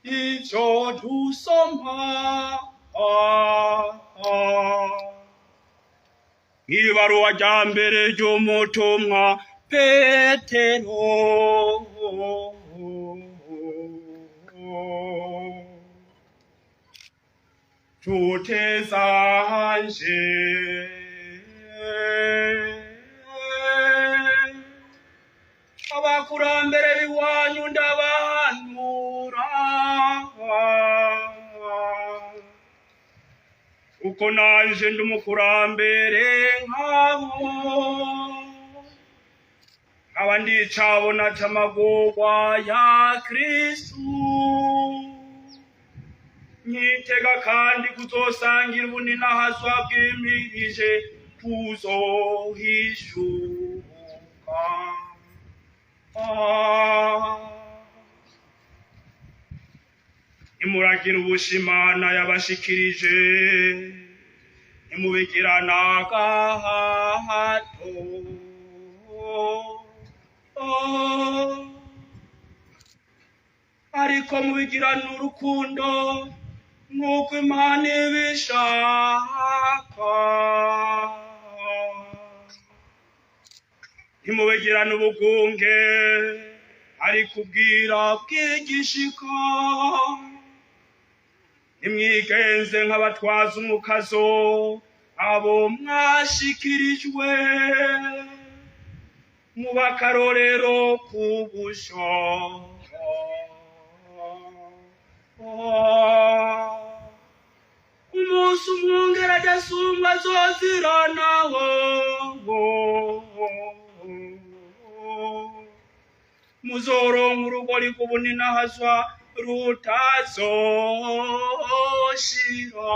Ivyo dusoma mw'ibaruwa rya mbere ry'umutumwa Petero. Nshuti zanje, abakurambere b'iwanyu ndabahanura, uko nanje ndi umukurambere nkabo, nkaba ndicabona c'amagorwa ya Kristu, nkitega kandi kuzosangira ubuninahazwa bw'imirije kuzohishuka. Nimuragira ubushimana yabashikirije, nimubigirana agahato, ariko mubigirana urukundo nk'uko Imana ibishaka. Ntimubigirane ubugunge, ariko ubwira bw'igishika. Nimwigenze nk'abatwaza umukazo abo mwashikirijwe, muba akarorero k'ubusho. Umunsi umwungere adasumbwa azoziranaho, muzoronka urugori rw'ubuninahazwa rutazoshira.